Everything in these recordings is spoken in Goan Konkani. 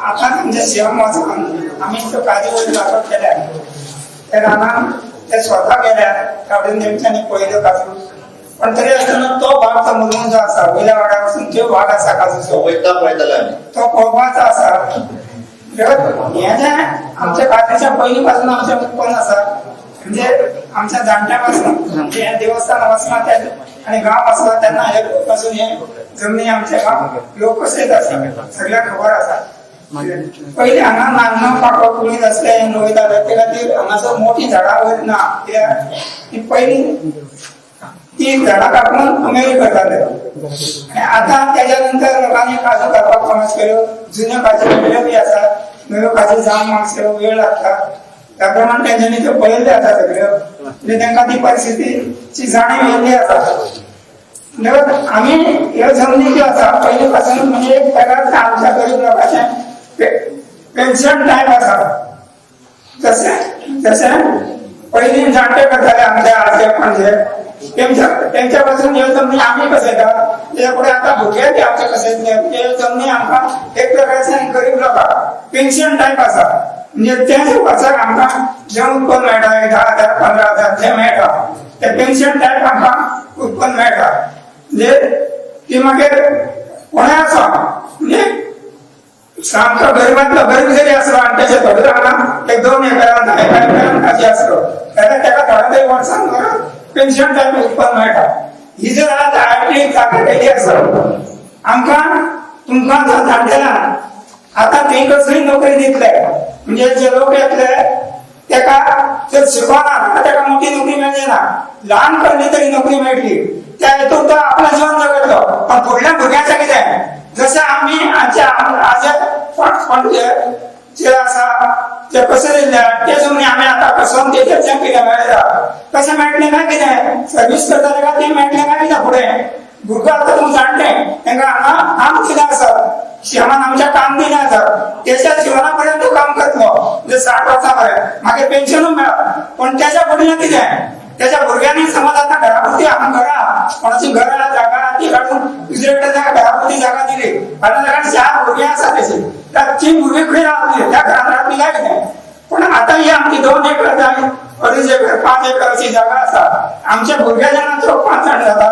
आतां आमच्या शिवम वचून आमी त्यो काजू वयर लागवड केल्या त्या रानान ते स्वता गेल्या काडून तेमच्यांनी पळयल्यो काजू. पण तरी आसतना तो भाग तो मुरमून जो आसा वयल्या वाड्या पासून तो भाग आसा काजूचो वयता पळयताले आमी तो पळोवपाचो आसा. हें जें आमच्या काजूच्या पयलीं पासून आमचें उत्पन्न आसा म्हणजे आमच्या जाणट्या पासून म्हणजे हें देवस्थान वचना ते आनी गांव आसलो तेन्ना हे पासून हे जमनी आमच्या गांव लोक कसेच आसा सगळ्यांक खबर आसा. पयलीं हांगा नान्ना पाको कुळीन आसले वयताले ते खातीर हांगासर मोठी झाडां वयर ना कित्याक ती पयलीं ती झाडां कापून अमेरी करताले. आनी आतां त्याच्या नंतर लोकांनी काजू काडपाक फामास केल्यो. जुन्यो काजू वेगळ्यो बी आसा नव्यो काजू जावंक मातसो वेळ लागता त्या प्रमाण तेंच्यांनी त्यो पळयल्ल्यो आसा सगळ्यो म्हणजे तांकां ती परिस्थितीची जाणीव येयल्ली आसा. म्हणटकच आमी ह्यो जमनी ज्यो आसा पयलीं पासून म्हणजे एक प्रकारचें आमच्या गरीब लोकांचें पेन्शन टायप आसा. जशें जशें पयलीं जाणटे करताले आमचे आजे पणजे तेंच्या पासून ह्यो जमनी आमी कसयता तेच्या फुडें आतां भुरगे बी आमचे कसयतले. ह्यो जमनी आमकां एक प्रकारचें गरीब लोकांक पेन्शन टायप आसा. म्हणजे तें वर्साक आमकां जें उत्पन्न मेळटा 10,000 15,000 जें मेळटा तें पेन्शन टायप आमकां उत्पन्न मेळटा. म्हणजे ती मागीर कोणें आसा म्हणजे सामको गरीबांतलो गरीब जरी आसलो आनी तेजे थोडे रानां एक 2 एकरान 1 एकरान काजी आसलो जाल्यार तेका थोड्या तरी वर्सान पेन्शन टायप उत्पन्न मेळटा. ही जर आज आयटी जागा केली आसा आमकां तुमकां जाणटेल्यांक आतां थंय कसली नोकरी दितले म्हणजे जे लोक येतले तेका जर शिकना तेका मोठी नोकरी मेळची ना ल्हान कसली तरी नोकरी मेळटली त्या हेतून तो आपलें जीवन जगतलो. पण फुडल्या भुरग्यांचें कितें जशें आमी आमच्या आजे पणजे जे आसा ते कशें दिल्ले ते जमनी आमी आतां कसोवन तेजेर जें कितें मेळटा कशें मेळटलें काय कितें सर्वीस करताले काय तें मेळटलें काय कितें फुडें भुरगो आतां तुमी जाणटे तांकां हांगा काम दिलें आसा शिवान आमच्या काम दिलें आसा तेच्या जिवना पर्यंत तो काम करतलो म्हणजे 60 वर्सां पर्यंत मागीर पेन्शनूय मेळत. पण तेच्या फुडलें कितें त्याच्या भुरग्यांनी समज आता घरापुरती आमकां घरां कोणाची घरां जागा ती काडून दुसरे कडेन ताका घरापुरती जागा दिली आनी ताका 4 भुरगीं आसा तेची ती भुरगीं खंय रावतली त्या घरांत रावतली काय कितें. पण आतां ही आमची 2 एकर जाय 2.5 एकर 5 एकराची जागा आसा आमच्या भुरग्या जाणांचो 5 जाण जाता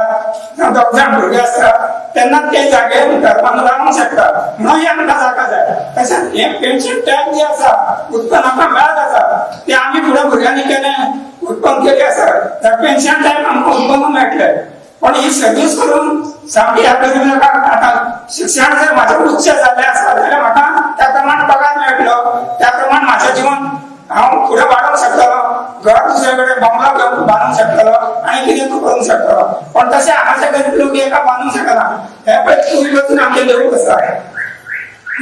2 जाण भुरगे आसता तेन्ना ते जागेर घरपान रावंक शकता म्हणून ही आमकां जागा जाय. तशेंच हें पेन्शन टॅक्स जे आसा उत्पन्न आमकां मेळत आसा तें आमी फुडें भुरग्यांनी केलें उत्पन्न केलें आसा त्या पेन्शन टायम आमकां उत्पन्न मेळटलें. पण ही सर्वीस करून सामकी ह्या गरीब लोकांक आतां शिक्षण जर म्हाजें उच्च जाल्लें आसा जाल्यार म्हाका त्या प्रमाण पगार मेळटलो त्या प्रमाण म्हाजें जीवन हांव फुडें वाडोवंक शकतलो घर दुसरे कडेन बंगलो बांदूंक शकतलो आनी कितें तूं करूंक शकतलो. पण तशें हांगाचे गरीब लोक एका बांदूंक शकना. हें पळय तुमी वचून आमचें देवूळ आसा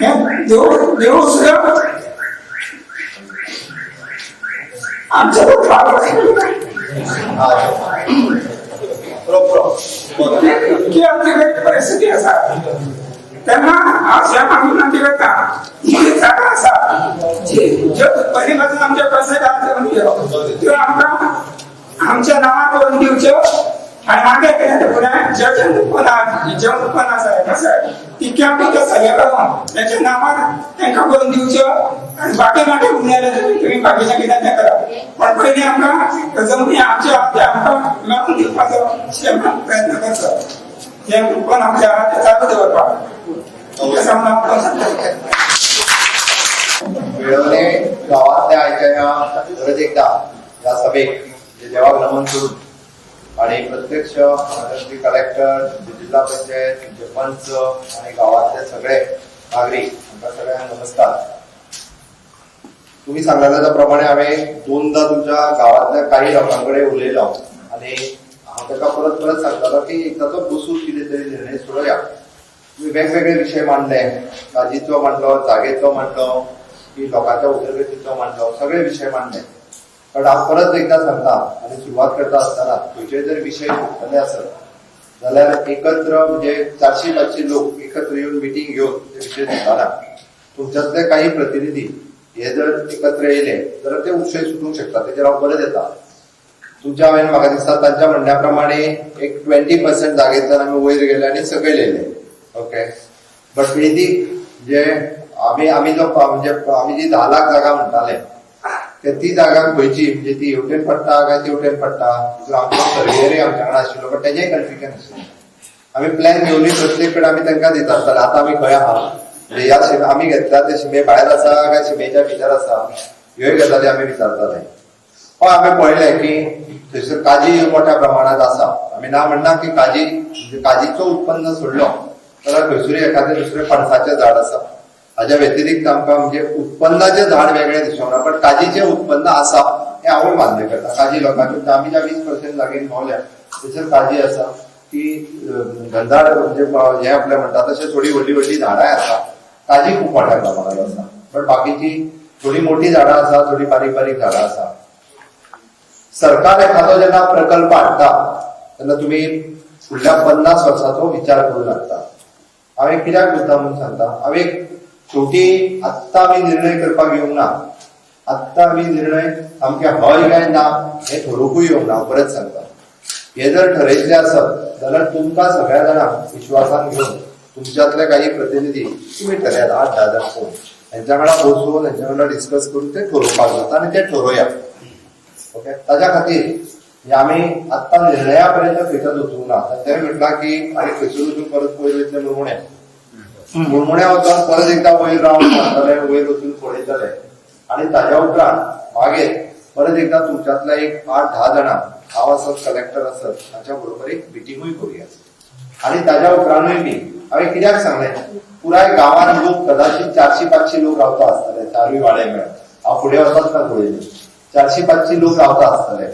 हें देवूळ देवूळ सुद्दां आमचें की आमची गरीब परिस्थिती आसा तेन्ना हांव शेम आमी विनंती करता ही जागा आसा जी ज्यो पयलीं पासून आमच्यो कशें त्यो आमकां आमच्या नांवार करून दिवच्यो आनी मागीर कितें तें फुडें जें उत्पन्न जें उत्पन्न आसा कशें ती कॅम्प सगळें करून तेच्या नांवार तांकां करून दिवच्यो आनी बाकी मागीर उरलेलें तुमी बाकीचें कितें तें करा. पण पयलीं आमकां जमनी आमच्यो आहा ते आमकां मेळून दिवपाचो शेमान प्रयत्न करचो. हें उत्पन्न आमचें आहा तें चालू दवरपाक. वेळोवणे गावातल्या आयच्या ह्या परत एकदा ह्या सभेक देवाक नमन करून आणि प्रत्यक्ष कलेक्टर, जिल्हा पंचायत, तुमचे पंच आणि गावातले सगळे नागरीक हांकां सगळ्यांक नमस्कार. तुम्ही सांगलेल्या त्या प्रमाणे हांवें 2दा तुमच्या गावातल्या काही लोकां कडेन उलयलो आनी हांव ताका परत परत सांगतालो की एकदां तो बसून कितें तरी निर्णय सोडोवया. तुम्ही वेगवेगळे विषय मांडले, काजीचो मांडलो, जागेचो मांडलो, की लोकांच्या उदरगतीचो मांडलो, सगळे विषय मांडले. पण हांव परत एकदा सांगता आनी सुरवात करता आसतना खंयचे जर विषय सोडटले आसत जाल्यार एकत्र म्हणजे 400-500 लोक एकत्र येवन मिटींग घेवन ते विषय सोडटाना तुमच्यातले काही प्रतिनिधी हे जर एकत्र येयले जाल्यार ते विषय सुटूंक शकता. तेजेर हांव परत येता. तुमच्या हांवें म्हाका दिसता तांच्या म्हणण्या प्रमाणे एक 20% जागेंतल्यान आमी वयर गेले आनी सकयल येयले. ओके, बट वेदीक जे आमी आमी जो म्हणजे आमी जी 10 लाख जागा म्हणटाले ते ती जागा खंयची, म्हणजे ती हेवटेन पडटा काय तेवटेन पडटा. दुसरो आमचो सर्वेयरय आमच्या कडेन आशिल्लो, पण तेजेय कन्फ्युजन आशिल्लें. आमी प्लॅन घेवनूय प्रत्येक कडेन आमी तांकां दितात. जाल्यार आतां आमी खंय आहा, म्हणजे ह्या शिमे आमी घेतल्या ते शिमे भायर आसा काय शिमेच्या भितर आसा, ह्योय गजाली आमी विचारताले. हय, आमी पळयलें की थंयसर काजी मोठ्या प्रमाणात आसा. आमी ना म्हणना की काजी, म्हणजे काजीचो उत्पन्न सोडलो जाल्यार खंयसरूय एखादें दुसरें पणसाचें झाड आसा. हाज्या व्यतिरिक्त आमकां म्हणजे उत्पन्नाचें झाड वेगळें दिसना, पण काजीचें उत्पन्न आसा हें हांवूय मान्य करता. काजी लोकांचे आमी ज्या 20% जागेन पावल्या थंयसर काजी आसा की गंधार म्हणजे हें आपलें म्हणटा तशें थोडी व्हडली व्हडली झाडांय आसा. काजी खूब मोठ्या प्रमाणात आसा, पण बाकीची थोडी मोठी झाडां आसा, थोडी बारीक बारीक झाडां आसा. सरकार एखादो जेन्ना प्रकल्प हाडटा तेन्ना तुमी फुडल्या 50 वर्साचो विचार करूं लागता. हांवें कित्याक मुद्दाम म्हणून सांगता, हांवें शेवटी आत्तां आमी निर्णय करपाक येवंक ना. आत्तां आमी निर्णय सामके हय काय ना हें ठरोवकूय येवंक ना. हांव परत सांगता, हे जर ठरयतले आसत जाल्यार तुमकां सगळ्या जाणांक विश्वासान घेवन तुमच्यातले काही प्रतिनिधी तुमी ठरयात, 8-10 जाण कोण, हेंच्या वांगडा बसून हेंच्या वांगडा डिस्कस करून ते ठरोवपाक जाता आनी ते ठरोवया. ओके, ताच्या खातीर हे आमी आत्तां निर्णया पर्यंत खंयच्याच वचूंक ना. तांच्यांनी म्हटलां की आनी खंयसर वचून परत वयर वयतले, मुरमुण्या. मुरमुण्या वचून परत एकदा वयर रावंड मारतले, वयर वचून पळयतले आनी ताज्या उपरांत मागीर परत एकदा तुमच्यांतल्या एक 8-10 जाणां, हांव आसत, कलेक्टर आसत, ताच्या बरोबर एक मिटिंगूय करूया. आनी ताज्या उपरांतूय बी हांवें कित्याक सांगलें, पुराय गांवांत लोक कदाचित 400-500 लोक रावता आसतले. चारूय वाडे मेळून, हांव फुडें वचत ना पळयलें, 400-500 लोक रावता आसतले.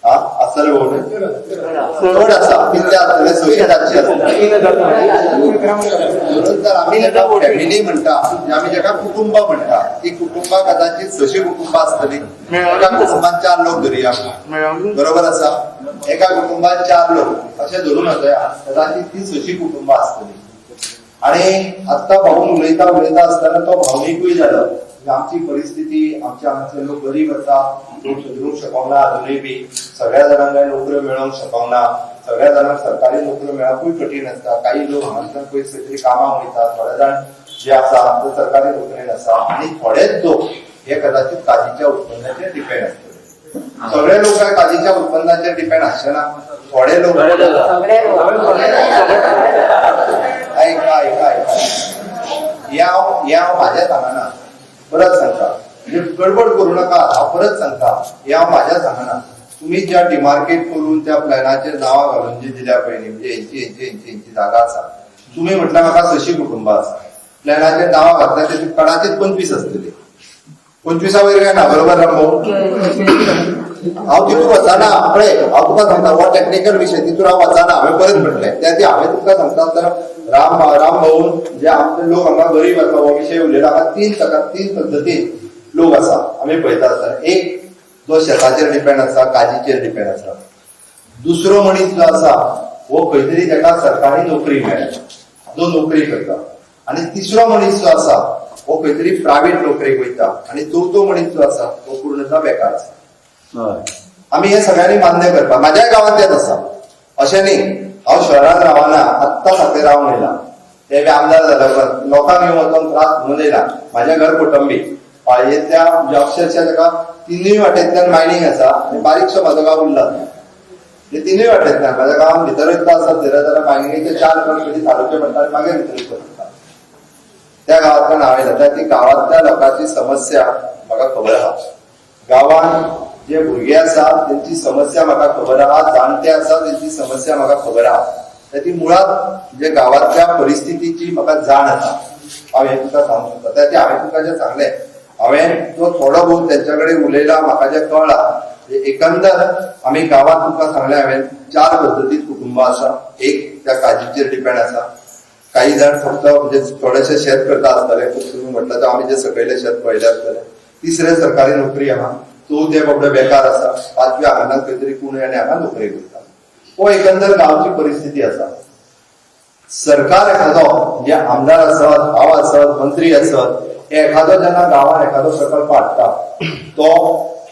हा, आसतले भोव चड आसा. कितले आसतले? 600-700 आसतले. म्हणून तर आमी जेका फॅमिली म्हणटा, म्हणजे आमी जेका कुटुंब म्हणटा, ती कुटुंबा कदाचित 600 कुटुंबां आसतली. एका कुटुंबात चार लोक धरुया, बरोबर आसा? एका कुटुंबात चार लोक अशें धरून वचया, कदाचित ती 600 कुटुंबां आसतली. आणि आत्ता भाऊन उलयता उलयता आसतना तो भावनिकूय जालो. म्हणजे आमची परिस्थिती, आमचे हांगासरले लोक गरीब आसा, लोक सुदरूंक शकना. अजुनूय बी सगळ्या जाणांक काय नोकऱ्यो मेळोवंक शकना. सगळ्या जाणांक सरकारी नोकऱ्यो मेळपूय कठीण आसता. काही लोक हांगासर पयस खंय तरी कामाक वयता, थोडे जाण जे आसा ते सरकारी नोकरेन आसा आणि थोडेच लोक हे कदाचित काजीच्या उत्पन्नाचेर डिपेंड आसतले. सगळे लोक काय काजीच्या उत्पन्नाचेर डिपेंड आसचे ना, थोडे लोक. ऐका, ऐका, ऐका. हे हांव माझ्या सांगना, परत सांगता, म्हणजे गडबड करू नका. हांव परत सांगता, हे हांव माझ्या सांगना. तुम्ही ज्या डिमार्केट करून त्या प्लॅनाचेर नांवां घालून जी दिल्या पळय न्ही, म्हणजे हेंची हेंची हेंची हेंची जागा आसा. तुम्ही म्हटल्यार म्हाका 600 कुटुंबां आसा, प्लॅनाचेर नांवां घातल्या तेतून कदाचित 25 आसतली. 25 वयर काय ना, बरोबर रामभाऊ? हांव तितून वचना. पळय, हांव तुका सांगता, हो टेक्निकल विशय, तितून हांव वचना. हांवें परत म्हटलें, त्या ती हांवें तुमकां सांगता आसतना राम राम भाऊन जे आमचे लोक हांगा गरीब आसा हो विशय उलयला. हांगा तीन प्रकार, तीन पद्दतीन लोक आसा. आमी पळयता आसतना एक जो शेताचेर डिपेंड आसा, काजीचेर डिपेंड आसा. दुसरो मनीस जो आसा हो खंय तरी ताका सरकारी नोकरी मेळ्ळ्या, जो नोकरी करता. आणि तिसरो मनीस जो आसा हो खंय तरी प्रायव्हेट नोकरेक वयता. आणि चवथो मनीस जो आसा हो पूर्णतः बेकार आसा. आमी हे सगळ्यांनी मान्य करपाक. माझ्याय गांवांत तेच आसा, अशें न्ही. हांव शहरात रावना, आत्तां सातें रावन येयला. ते बी आमदार जाल्या उपरांत लोकांक येवन वचोन त्रास म्हणून येयला. माझ्या घर कोटंबी पाळयेंतल्या, म्हणजे अक्षरशः ताका तिनूय वाटेंतल्यान मायनींग आसा आनी बारीकसो म्हाजो गांव उरला. म्हणजे तिनूय वाटेंतल्यान म्हाज्या गांवांत भितर वयता आसत जाल्यार मायनिंगेचे चार ट्रक पयलीं थारोवचे पडटा आनी मागीर भितर वयचे पडटा. त्या गांवांतल्यान हांव येयला. त्या ती गांवांतल्या लोकांची समस्या म्हाका खबर आहा. गांवांत जे भुरगे आसा तेंची समस्या म्हाका खबर आहा. जाणटे आसा तेंची समस्या म्हाका खबर आहा. तर ती मुळात म्हणजे गांवांतल्या परिस्थितीची म्हाका जाण आसा. हांव हें तुमकां सांगूंक शकता. त्या ती हांवें तुमकां जें सांगलें, हांवें जो थोडो भोव तेंच्या कडेन उलयला, म्हाका जें कळ्ळां, म्हणजे एकंदर आमी गांवांत तुमकां सांगलें हांवें, चार पद्दतीत कुटुंबां आसा. एक त्या काजीचेर डिपेंड आसा. काही जाण फक्त म्हणजे थोडेशे शेत करता आसतले, तुम्ही म्हटलं तर आमी जे सकयले शेत पळयले आसतले. तिसरे सरकारी नोकरी आहा. चवथे बाबडे बेकार आसा. पांचव्या हांगा खंय तरी कोण आनी हांगा नोकरी करता. हो एकंदर गांवची परिस्थिती आसा. सरकार एखादो, म्हणजे आमदार आसत, हांव आसत, मंत्री आसत, हे एखादो जेन्ना गांवात एखादो प्रकल्प हाडटा तो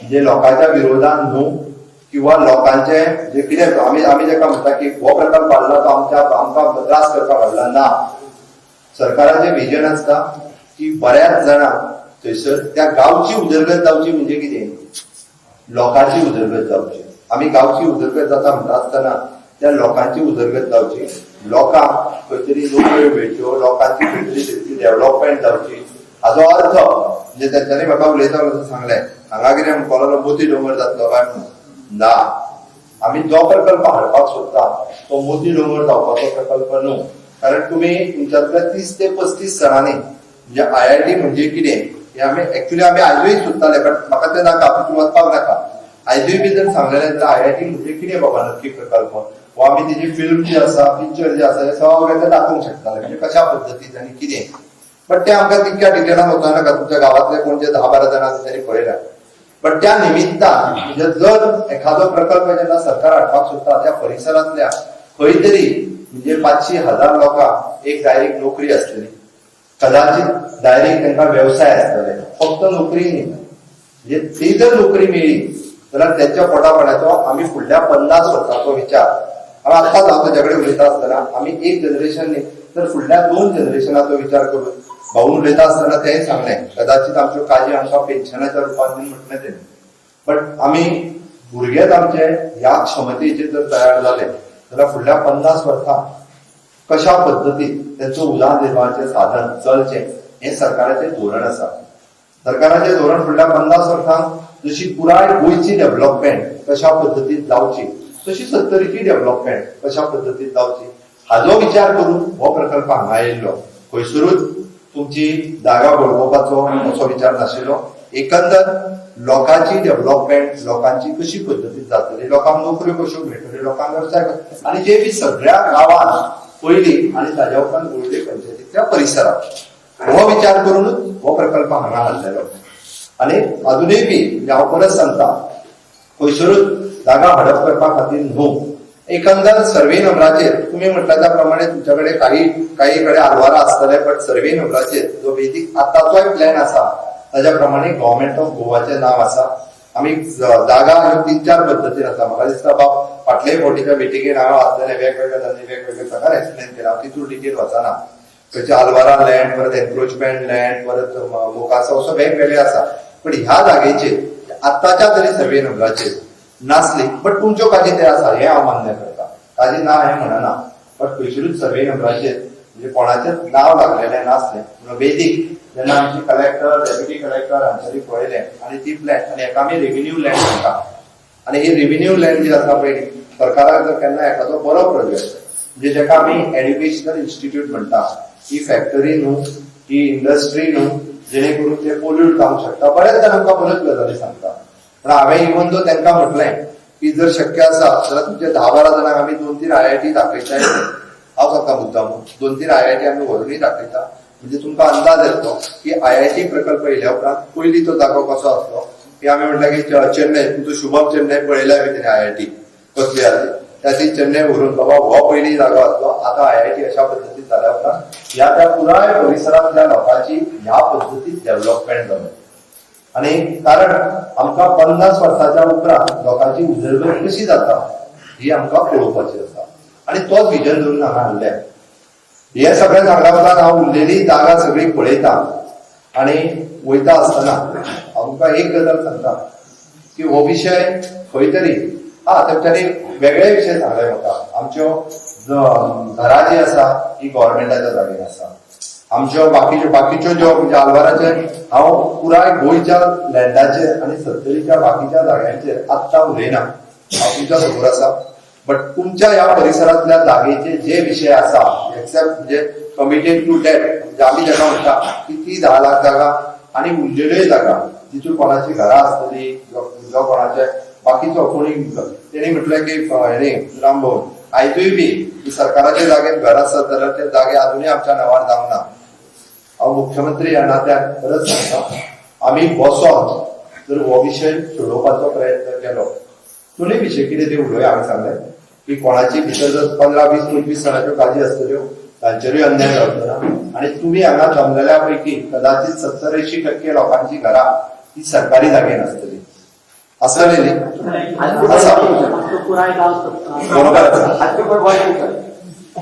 म्हणजे लोकांच्या विरोधान न्हू किंवा लोकांचे जे कितें आमी आमी जेका म्हणटा की हो प्रकल्प हाडला तो आमच्या आमकां त्रास करपाक हाडला ना. सरकाराचें विजन आसता की की बऱ्याच जाणांक थंयसर त्या गांवची उदरगत जावची म्हणजे कितें, लोकांची उदरगत जावची. आमी गांवची उदरगत जाता म्हणटा आसतना त्या लोकांची उदरगत जावची, लोकांक खंय तरी नोकऱ्यो मेळच्यो, लोकांची खंय तरी डेव्हलपमेंट जावची. हाजो अर्थ म्हणजे तेंच्यांनी म्हाका उलयता उलयता सांगलें, हांगा कितें म्हणपाक लागलो मोती दोंगर जातलो काय म्हणून. ना, आमी जो प्रकल्प हाडपाक सोदता तो मोती दोंगर जावपाचो प्रकल्प न्हू. कारण तुमी तुमच्यांतल्या 30 ते 35 जाणांनी म्हणजे IIT म्हणजे कितें हे आमी एक्चुअली आमी आयजूय सोदताले, बट म्हाका तें नाका, तितून वचपाक नाका. आयजूय बी जर सांगलेलें जाल्यार IIT म्हणजे कितें बाबा नक्की प्रकल्प, वा आमी तेजी फिल्म जी आसा, पिक्चर जे आसा, हे सगळें ते दाखोवंक शकताले, म्हणजे कशा पद्दतीन आनी कितें. बट ते आमकां तितक्या डिटेलान वचों नाका. तुमच्या गांवांतले कोण जे 10-12 जाणां आसा तेणी पळयल्या. बट त्या निमित्तान म्हणजे जर एखादो प्रकल्प जेन्ना सरकार हाडपाक सोदता त्या परिसरांतल्या खंय तरी म्हणजे 500-1000 लोकांक एक डायरेक्ट नोकरी आसतली, कदाचित डायरेक्ट तांकां वेवसाय आसतले, फक्त नोकरी न्ही. म्हणजे ती जर नोकरी मेळ्ळी जाल्यार तेंच्या पोटापाण्याचो आमी फुडल्या 50 वर्सांचो विचार हांव आत्ताच हांव ताच्या कडेन उलयता आसतना आमी एक जनरेशन न्ही तर फुडल्या 2 जनरेशनाचो विचार करून भाऊन उलयता आसतना तेंय सांगलें, कदाचित आमच्यो काजी आमकां पेन्शनाच्या रुपान बीन म्हटलें तेणी. बट आमी भुरगेच आमचे ह्या क्षमतेचेर जर तयार जाले जाल्यार फुडल्या 50 वर्सां कशा पद्दतीन तेंचो उदरनिर्वाहाचें साधन चलचें हें सरकाराचें धोरण आसा. सरकाराचें धोरण फुडल्या 50 वर्सांक जशी पुराय गोंयची डेव्हलपमेंट कशा पद्दतीन जावची तशी सत्तरीची डेव्हलपमेंट कशा पद्दतीन जावची हाजो विचार करून हो प्रकल्प हांगा येयल्लो. खंयसरूच तुमची जागा बळगोवपाचो असो विचार नाशिल्लो. एकंदर लोकांची डेव्हलपमेंट लोकांची कशी पद्दतीन जातली, लोकांक नोकऱ्यो कश्यो मेळटल्यो, लोकांक वेवसाय आनी जे बी सगळ्या गांवांत पयली आनी ताज्या उपरांत गोळवली पंचायतीच्या परिसरात हो विचार करूनच हो प्रकल्प हांगा हाडलेलो. आनी अजुनूय बी हांव परत सांगता, खंयसरूच जागा हडप करपा खातीर न्हू. एकंदर सर्वे नंबराचेर तुमी म्हटला त्या प्रमाणे तुमच्या कडेन काही काही कडेन आलवारा आसतले, बट सर्वे नंबराचेर जो बेजीक आतांचोय प्लॅन आसा ताज्या प्रमाणे गव्हर्मेंट ऑफ गोवाचें नांव आसा. आमी जागा ह्यो 3-4 पद्दतीन आसा. म्हाका दिसता बाब फाटले फावटीच्या मिटिंगेन हांव आसलेले, वेगवेगळ्या जाणांनी वेगवेगळे प्रकार एक्सप्लेन केला, हांव तितून डिटेल वचना. खंयचे आलवारा लँड, परत एन्क्रोचमेंट लँड, परत मोकासा, असो वेगवेगळे आसा. पण ह्या जागेचेर आतांच्या तरी सर्वे नंबराचेर नासली, बट तुमच्यो काजी ते आसा हें हांव मान्य करता, काजी ना हें म्हणना. बट खंयसरूच सर्वे नंबराचेर म्हणजे कोणाचेच नांव लागलेलें नासलें. पूण वेदीक जेन्ना आमची कलेक्टर, डेप्युटी कलेक्टर हांच्यानी पळयलें आनी ती प्लॅन आनी हेका आमी रेव्हेन्यू लँड म्हणटा. आनी ही रेव्हेन्यू लँड जी आसा पळय, सरकाराक जर केन्ना एखादो बरो प्रोजेक्ट म्हणजे जेका आमी एड्युकेशनल इन्स्टिट्यूट म्हणटा, ही फॅक्टरी न्हू, ही इंडस्ट्री न्हू, जेणे करून ते पोल्यूट जावंक शकता. बरेच जाण आमकां बऱ्योच गजाली सांगता. पण हांवें इवन दो तांकां म्हटलें की जर शक्य आसा जाल्यार तुमचे 10-12 जाणांक आमी 2-3 IIT दाखयता. हांव सांगता मुद्दाम 2-3 IIT आमी व्हरूनय दाखयता, म्हणजे तुमकां अंदाज येतलो की IIT प्रकल्प येयल्या उपरांत पयलीं तो जागो कसो आसलो. की आमी म्हटलें की चेन्नय, तुमचो शुभम चेन्नय पळयल्या आमी तेणे IIT कसली आसली, त्या ती चेन्नय व्हरून बाबा हो पयलीं जागो आसलो, आतां IIT अशा पद्दतीन जाल्या उपरांत ह्या त्या पुराय परिसरांतल्या लोकांची ह्या पद्दतीन डेव्हलपमेंट जालो. आनी कारण आमकां 50 वर्साच्या उपरांत लोकांची उदरगत कशी जाता ही आमकां पळोवपाची आसा आनी तोच विजन धरून हांगा हाडलें. हे सगळें सांगल्या उपरांत हांव उरलेली जागा सगळी पळयता आनी वयता आसतना हांव तुमकां एक गजाल सांगता की हो विशय खंय तरी हा तेमच्यांनी वेगळे विशय सांगले म्हाका. आमच्यो घरां जी आसा ही गव्हर्मेंटाच्या जागेर आसा. आमच्यो बाकीच्यो बाकीच्यो ज्यो म्हणजे आलवाराचेर हांव पुराय गोंयच्या लँडाचेर आनी सत्तरीच्या बाकीच्या जाग्यांचेर आत्तां उलयना, हांव तुमच्या खबर आसा. बट तुमच्या ह्या परिसरांतल्या जागेचे जे विशय आसा एक्सेप्ट म्हणजे कमिटेड टू that, म्हणजे आमी जेका म्हणटा की ती 10 लाख जागा आनी उरलेल्योय जागा तितून कोणाची घरां आसतली, जो कोणाचे बाकीचो कोणी तेणी म्हटलें की हेणी रामभाऊ आयजूय बी की सरकाराच्या जागेत घर आसत जाल्यार ते जागे अजुनूय आमच्या नांवार जावंक ना. हांव मुख्यमंत्री ह्या नात्यान परत सांगता, आमी बसोन जर हो विशय सोडोवपाचो प्रयत्न केलो, दोनूय विशय कितें ते उलोवया. हांवें सांगलें की कोणाची भितर जर 15 20 25 जाणाच्यो काजी आसतल्यो तांचेरूय अन्याय जावचो ना. आनी तुमी हांगा जमलेल्या पैकी कदाचित 70-80% लोकांची घरां ही सरकारी जागेन आसतली, आसतली न्ही? आसा. बरोबर आसा.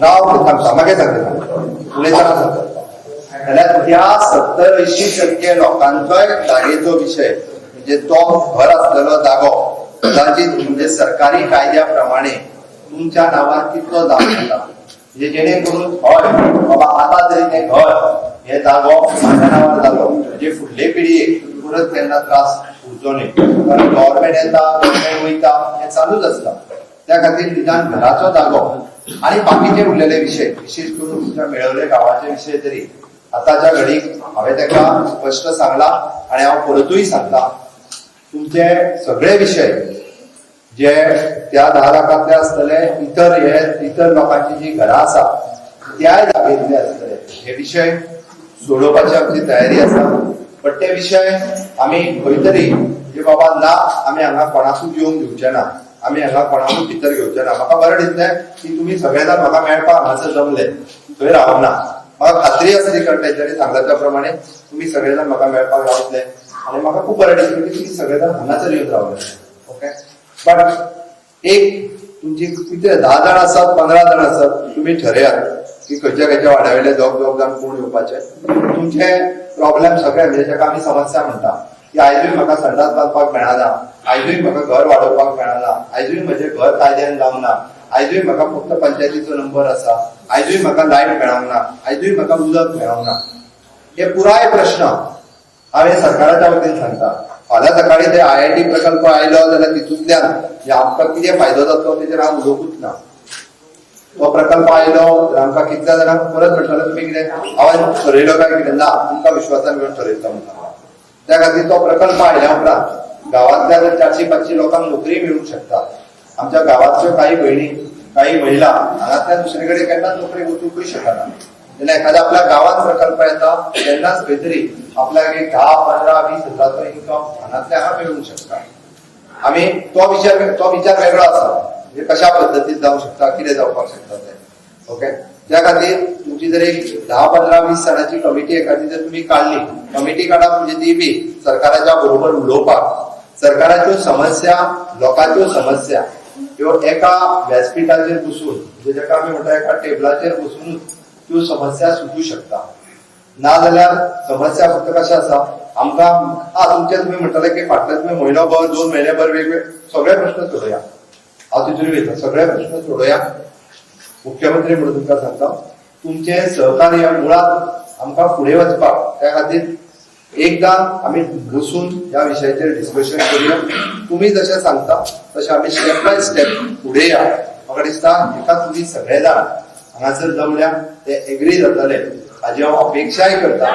राव, थांबता, मागीर सांगता, उलयतना सांगता. जाल्यार त्या 70-80% लोकांचोय जागेचो विशय म्हणजे तो घर आसलेलो जागो कदाचित म्हणजे सरकारी कायद्या प्रमाणे तुमच्या नावार कितलो जावंक शकता, म्हणजे जेणे करून हय बाबा आता तरी तें घर हे जागो माझ्या नावार जालो म्हणजे फुडले पिढयेक परत केन्ना त्रास उरचो न्ही. कारण गव्हर्मेंट येता गव्हर्मेंट वयता हें चालूच आसता. त्या खातीर निदान घराचो जागो आनी बाकीचे उरलेले विशय विशेष करून तुमच्या मेळवले गांवाचे विशय तरी आताच्या घडीक हांवें ताका स्पश्ट सांगला आनी हांव परतूय सांगता, तुमचे सगळे विशय जे त्या 10 लाखांतले आसतले, इतर हे इतर लोकांची जी घरां आसा त्याय जागेंतले आसतले, हे विशय सोडोवपाची आमची तयारी आसा. बट ते विशय आमी खंय तरी म्हणजे बाबा ना आमी हांगा कोणाकूच येवंक दिवचे ना, आमी हांगा कोणाकूच भितर घेवचे ना. म्हाका बरें दिसलें की तुमी सगळे जाण म्हाका मेळपाक हांगासर जमले, थंय रावना. म्हाका खात्री आसली कारण तेंच्यांनी सांगला त्या प्रमाणे तुमी सगळे जाण म्हाका मेळपाक रावतले आनी म्हाका खूब बरें दिसलें की तुमी सगळे जाण हांगासर येवन रावले. ओके, बट एक तुमची कितले 10 जाण आसात 15 जाण आसात, तुमी ठरयात की खंयच्या खंयच्या वाड्या वयले दोग दोग जाण कोण येवपाचे. तुमचे प्रॉब्लेम सगळे म्हणजे जाका आमी समस्या म्हणटा की आयजूय म्हाका संडास बांदपाक मेळना, आयजूय म्हाका घर वाडोवपाक मेळना, आयजूय म्हजें घर कायद्यान जावंक ना, आयजूय म्हाका फक्त पंचायतीचो नंबर आसा, आयजूय म्हाका लायट मेळोंक ना, आयजूय म्हाका उदक मेळोंक ना. हे पुराय प्रश्न हांवें सरकाराच्या वतीन सांगता. फाल्यां सकाळी ते IIT प्रकल्प आयलो जाल्यार तितूंतल्यान आमकां कितें फायदो जातलो तेचेर हांव उलोवंकूच ना. तो प्रकल्प आयलो तर आमकां कितल्या जाणांक परत म्हणटलो तुमी कितें हांवें ठरयलो काय कितें ना, तुमकां विश्वासान घेवन ठरयता म्हणटा. त्या खातीर तो प्रकल्प आयल्या उपरांत गांवांतल्या जर 400-500 लोकांक नोकरी मेळूंक शकता. आमच्या गांवांतल्यो काही भयणी काही महिला हांगांतल्यान दुसरे कडेन केन्नाच नोकरेक वचूंकूय शकना. तेन्ना एखाद्या आपल्या गांवांत प्रकल्प येता तेन्नाच खंय तरी आपल्याक एक 10, 15, 20 हजाराचो इन्कम हांगांतल्या हांगा मेळूंक शकता. आमी तो विचार वेगळो आसा म्हणजे कशा पद्दतीन जावंक शकता, कितें जावपाक शकता तें. ओके, त्या खातीर तुमची जर एक 10, 15, 20 जाणांची कमिटी एखादी जर तुमी काडली, कमिटी काडप म्हणजे ती बी सरकाराच्या बरोबर उलोवपाक, सरकाराच्यो समस्या लोकांच्यो समस्या ह्यो एका व्यासपीठाचेर बसून म्हणजे जाका आमी म्हणटा एका टेबलाचेर बसुनूच त्यो समस्या सुटू शकता. ना जाल्यार समस्या फक्त कशें आसा आमकां तुमचे तुमी म्हणटाले की फाटले तुमी म्हयनोभर 2 म्हयनेभर वेगवेगळे सगळे प्रश्न सोडोया. हांव तितून वयता, सगळे प्रश्न सोडोया. मुख्यमंत्री म्हणून तुमकां सांगता तुमचें सहकार्य मुळात आमकां फुडें वचपाक, त्या खातीर एकदां आमी बसून ह्या विशयाचेर डिस्कशन करुया. तुमी जशें सांगता तशें आमी स्टेप बाय स्टेप फुडें या. म्हाका दिसता हेका तुमी सगळे जाण हांगासर जमल्या ते एग्री जातले हाजी हांव अपेक्षाय करता.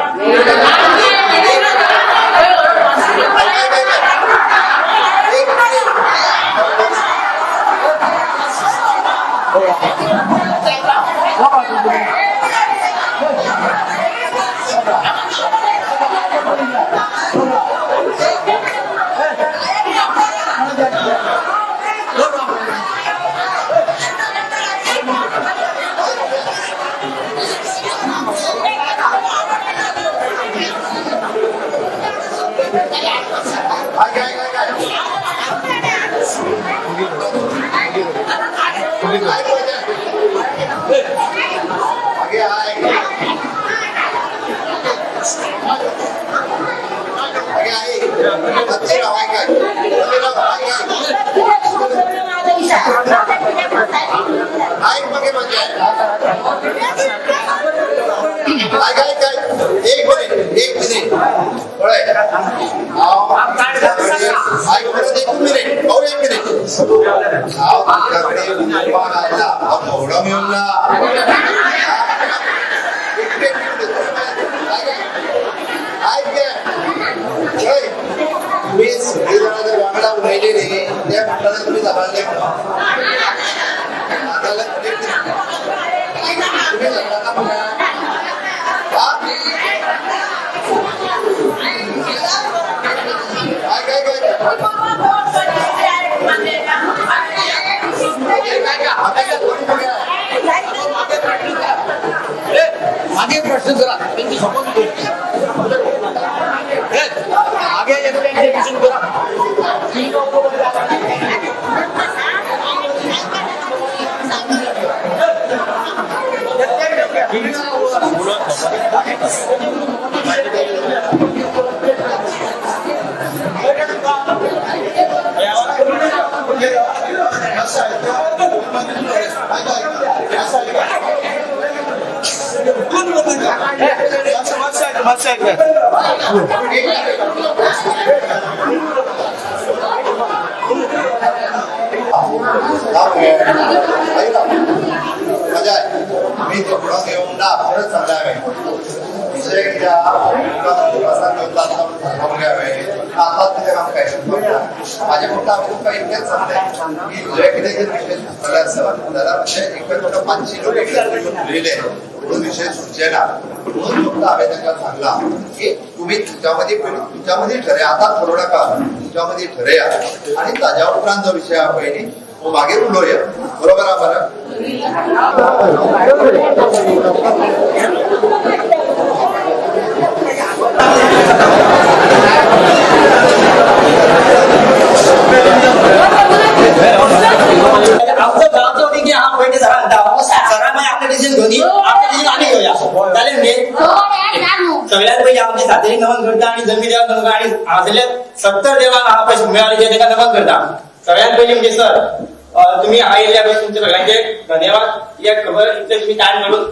एक मिनिट तुम्ही सगळी जाणां जर वांगडा उलयले न्ही ते म्हणटा तुमी झगडले म्हणून. तुम्ही झगडा म्हणटा. मागे प्रश्न करा त्यांची शपथ मागे त्यांचे करा. मी थोडं घेऊन ना खरंच सांगला हांवें विशय कित्याक आतां कितें आमकां म्हाजें फक्त हांवें तुमकां इतलेंच सांगलें की जे कितें जर विशय सुचतले आसत जाल्यार म्हणजे एक तुमकां 500 लोक उलयले म्हणून विशय सुटचे ना म्हणून फक्त हांवें तांकां सांगलां की तुमी तुमच्या मदीं पयलीं तुमच्या मदीं ठरया, आतां ठरोवं नाका, तुमच्या मदीं ठरया आनी ताज्या उपरांत जो विशय आहा पळय न्ही तो मागीर उलोवया. बरोबर आहा मरे? आमचं गावचं होती की हा पहिले सरांना सरां मागीर आपले डिसिजन घेवन आपले डिसिजन आमी घेवया. जालें न्ही? सगळ्यात पयलीं आमचे सातेरी नमन करता आणि जमी देवाक नमन आणि हांगासरले 70 देवाक हांगा पयशे मेळ्ळे जे ताका नमन करता. सगळ्यात पयलीं म्हणजे सर तुम्ही हांगा येयल्ल्या पळय तुमचे सगळ्यांचे धन्यवाद. कित्याक खबर इतले तुमी टायम काडून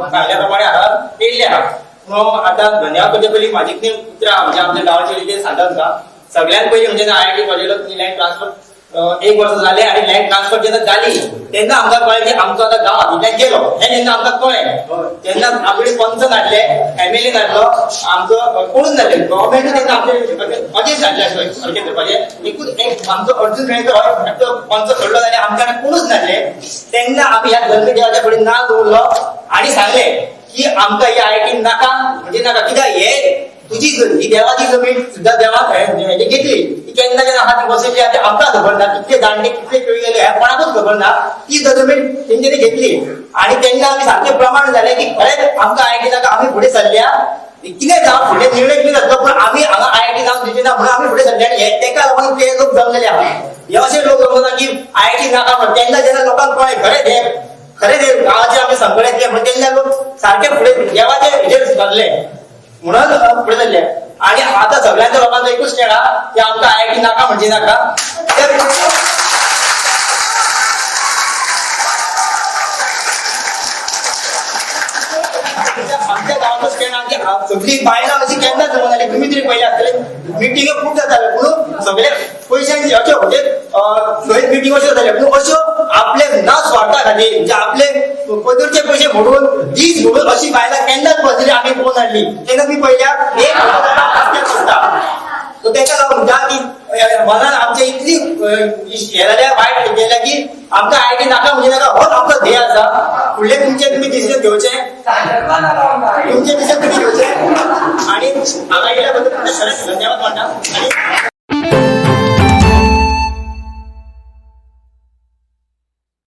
सांगल्या प्रमाणे हांगा येयल्ले आहा. म्हणून आतां धन्यवाद करचे पयलीं म्हाजी कितें उतरां म्हणजे आमच्या गांवाचे कितें सांगता तुमकां. सगळ्यात पयलीं म्हणजे IIT कॉलेजाक लँड ट्रान्सफर 1 वर्स जालें आनी लँड ट्रान्सफर जेन्ना जाली तेन्ना आमकां कळ्ळें की आमचो आतां गांव हातूंतल्यान गेलो हें जेन्ना आमकां कळ्ळें तेन्ना आमचे पंच नासले, एमएलए नासलो, आमचो कोणूच नासले, गव्हर्मेंट तेन्ना आमचे अगेन्स्ट जाल्ले अशें करपाचें. एकूच एक आमचो अर्जून मेळटलो तो पंच सोडलो जाल्यार आमच्या कोणूच नासले. तेन्ना आमी ह्या धर्म देवाच्या फुडें नाल दवरलो आनी सांगलें की आमकां ही IIT नाका म्हणजे नाका. कित्याक हे तुजी ही देवाची जमीन सुद्धा देवाक घेतली ती केन्ना जेन्ना आहा ती बसयली आनी आमकां खबर ना कितले दांडे कितले पिळी गेले हे कोणाकूच खबर ना. ती जमीन तेंच्यांनी घेतली आनी तेन्ना आमी सारकें प्रमाण जालें की खरेंच आमकां IIT नाका, आमी फुडें सरल्या कितें जावं फुडले निर्णय कितें जातलो पण आमी हांगा IIT जावन दिवचे ना म्हणून आमी फुडें सरले. आनी हे तेका लागून ते लोक जमलेले आहा. हे अशे लोक जमना की IIT नाका म्हणून. तेन्ना जेन्ना लोकांक कळ्ळें खरें हे खरें हे गांवाचे आमी संकट येतले म्हणून तेन्ना लोक सारके फुडें देवाचे हेजेर सरले म्हणून फुडें सरले. आनी आतां सगळ्यांच्या लोकांचो एकूच खेळ आहा की आमकां IIT नाका म्हणजे नाका. आमच्या गांवाचोच खेळ आहा की सगळी बायलां अशी केन्ना जमना जाली. तुमी तरी पयले आसतले मिटिंगो खूब जाताले पूण सगळे पयशांची अश्यो म्हणजे थंय मिटिंग अश्यो जाताले पूण अश्यो आपले ना स्वार्था खातीर म्हणजे आपले पदरचे पयशे मोडून दीस मोडून अशी बायलां केन्नाच बसली आमी पळोवन हाडली. तेन्ना तुमी पळयल्या एक बसता. सो तेका लागून म्हणटा की मनान आमच्या इतली हे जाल्या वायट गेल्या की आमकां IIT नाका म्हणजे नाका होच आमचो ध्येय आसा. फुडले तुमचे तुमी डिसिजन घेवचे, तुमचे डिसिजन तुमी घेवचे आनी हांगा येयल्या बद्दल तुमचें खरेंच धन्यवाद म्हणटा. आनी